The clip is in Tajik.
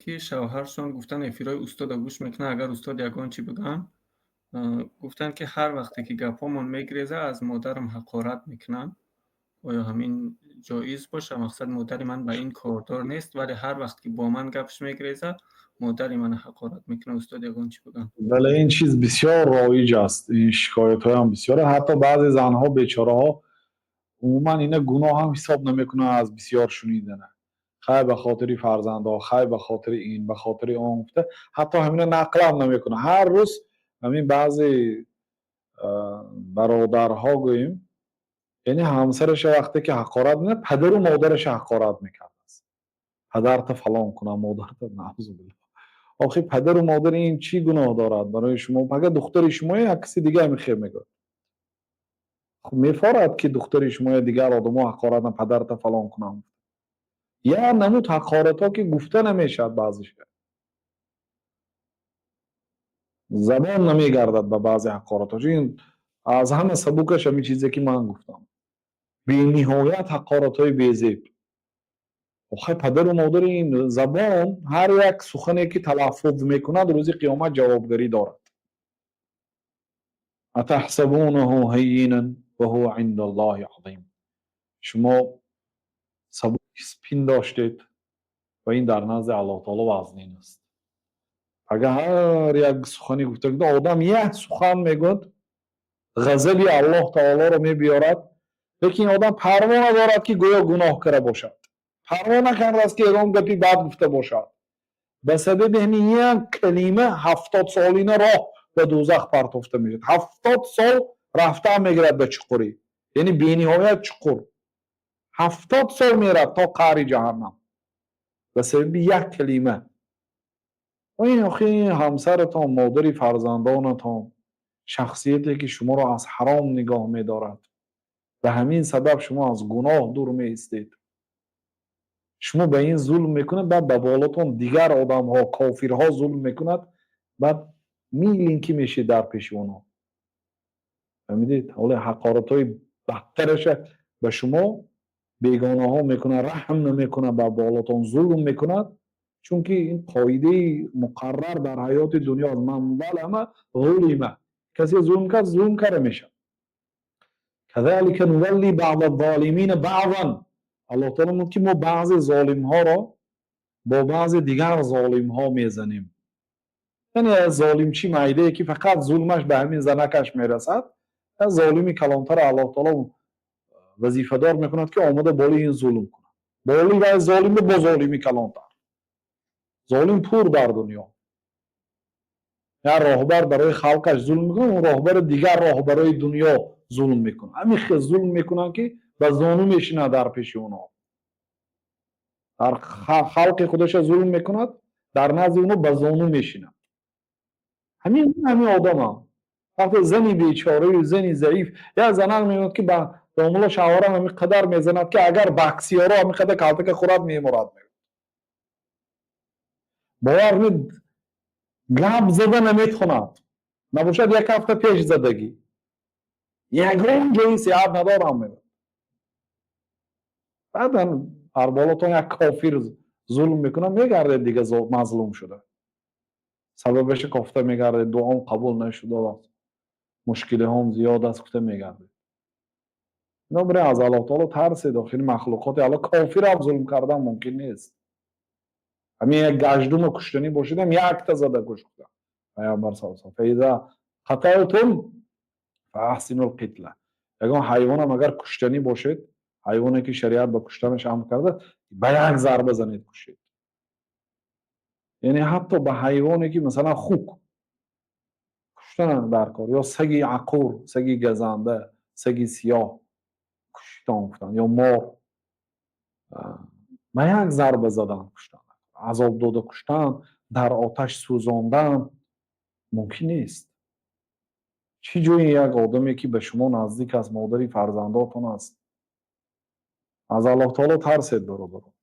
Ки шавҳаршон гуфтан, эфирҳои устода гӯш мекунанд, агар устод ягон чӣ бигӯянд, гуфтанд, ки ҳар вақте ки гапҳомон мегиреза, аз модарам ҳақорат мекунанд. Оё ҳамин ҷоиз боша? Мақсад, модари ман ба ин кордор нест, вале ҳар вақт ки бо ман гапш мегиреза, модари мана ҳақорат мекунад. Устод, ягон чӣ бигӯянд. Бале, ин чиз бисёр роиҷ аст, ин шикоятҳоям бисёре. Ҳатто баъзе занҳо, бечораҳо, умуман ина гуноҳ ҳам ҳисоб намекунанд аз бисёр шунидана. Хай, ба хотири фарзандҳо, хай, ба хотири ин, ба хотири он гуфта, ҳатто ҳамина нақлам намекунад. Ҳар рӯз ҳамин баъзе бародарҳо гӯем, яъне ҳамсараша вақте ки ҳақорат мекунад, падару модараша ҳақорат мекардааст. Падарта фалон кунам, модарта, наъузубиллоҳ. Охи, падару модари ин чӣ гуноҳ дорад барои шумо? Агар духтари шумое, як каси дига ҳамин хел мегӯяд. Хуб, мефорад, ки духтари шумоя дигар одамо ҳақорат, падарта фалон кунам. Як намуд ҳақоратҳо, ки гуфта намешавад, баъзеша забон намегардад ба баъзе ҳақоратҳо. Чун аз ҳама сабукаш ҳамин чизе, ки ман гуфтам, бениҳоят ҳақоратҳои безеб. Охай, падару модари ин забон ҳар як сухане, ки талаффуз мекунад, рӯзи қиёмат ҷавобгарӣ дорад. Атаҳсабунаҳу ҳаййинан ва ҳува индаллоҳи азим. Шумо сабук пиндоштед ва ин дар назди Аллоҳ таоло вазнин аст. Агар ҳар як сухане гуфта, одам як сухан мегӯяд, ғазаби Аллоҳ таолоро мебиёрад, лекин одам парво надорад, ки гӯё гуноҳ карда бошад, парво накардааст, ки ягон гапи бад гуфта бошад. Ба сабаби ҳамин як калима 70-солина роҳ ба дӯзах партофта мешавад. 70 сол рафтан мегирад ба чуқурӣ, яъне бениҳоят чуқур. 70 сол мерад то қаъри ҷаҳаннам ба сабаби як калима. Ин охи ҳамсаратон, модари фарзандонатон, шахсияте, ки шуморо аз ҳаром нигоҳ медорад, ба ҳамин сабаб шумо аз гуноҳ дур меистед. Шумо ба ин зулм мекунад, баъд ба болотон дигар одамҳо, кофирҳо зулм мекунад, баъд миленький мешед дар пеши онҳо. Фаҳмидед? Ҳоло ҳақоратҳои бадтараша ба шумо бегонаҳо мекунад, раҳм намекунад, ба болотон зулм мекунад, чунки ин қоидаи муқаррар дар ҳаёти дунё: ман залама зулима. Касе зулм кард, зулм карда мешавад. Казалика нувалли баъза золимина баъзан. Аллоҳ таоло мегӯяд, ки мо баъзе золимҳоро бо баъзе дигар золимҳо мезанем. Яъне золимчи майдае, ки фақат зулмаш ба ҳамин занакаш мерасад, золими калонтара Аллоҳ таоло вазифадор мекунад, ки омада болои ин зулм кунад, болои вай золими бо золими калонтар. Золим пур дар дунё. Як роҳбар барои халқаш зулм мекунад, он роҳбари дигар роҳбарои дунё зулм мекунад. Ҳамин хел зулм мекунанд, ки ба зону мешинад дар пеши онҳо. Дар халқи худаша зулм мекунад, дар назди онҳо ба зону мешинад. Ҳамин одамам вақте зани бечораю зани заиф, як занак мегӯяд, ки ба домулло, шавҳарам ҳамин қадар мезанад, ки агар боксёро ҳамин қадар калтака хӯрад, мемурад, мегӯяд. Бовар кунед, гап зада наметавонад. Набошад, як ҳафта пеш задагӣ, ягон ҷои сиҳат надорам, мегӯяд. Баъдан ар болотон як кофир зулм мекунад, мегардед дига мазлум шуда, сабабаша кофта мегардед, дуом қабул нашудааст, мушкилиҳом зиёд аст гуфта мегардед. Бинобар ин аз Аллоҳ таоло тарсед. Охири махлуқоти Аллоҳ, кофирам зулм кардан мумкин нест. Ҳамин як гаҷдума куштанӣ бошидам, якта зада куштам. Пайғамбар са фаиза қаталтум фаахсинул қитла. Ягон ҳайвонам агар куштанӣ бошед, ҳайвоне, ки шариат ба куштанаш амр карда, ба як зарба занед, кушед. Яъне ҳатто ба ҳайвоне, ки масалан хук куштан дар кор, ё саги ақур, саги газанда, саги сиёҳ куштан гуфтанд, ё мор, ба як зарба задан куштан, азоб дода куштан, дар оташ сӯзондан мумкин нест. Чӣ ҷои як одаме, ки ба шумо наздик аст, модари фарзандотон аст? Аз Аллоҳ таоло тарсед, бародарон.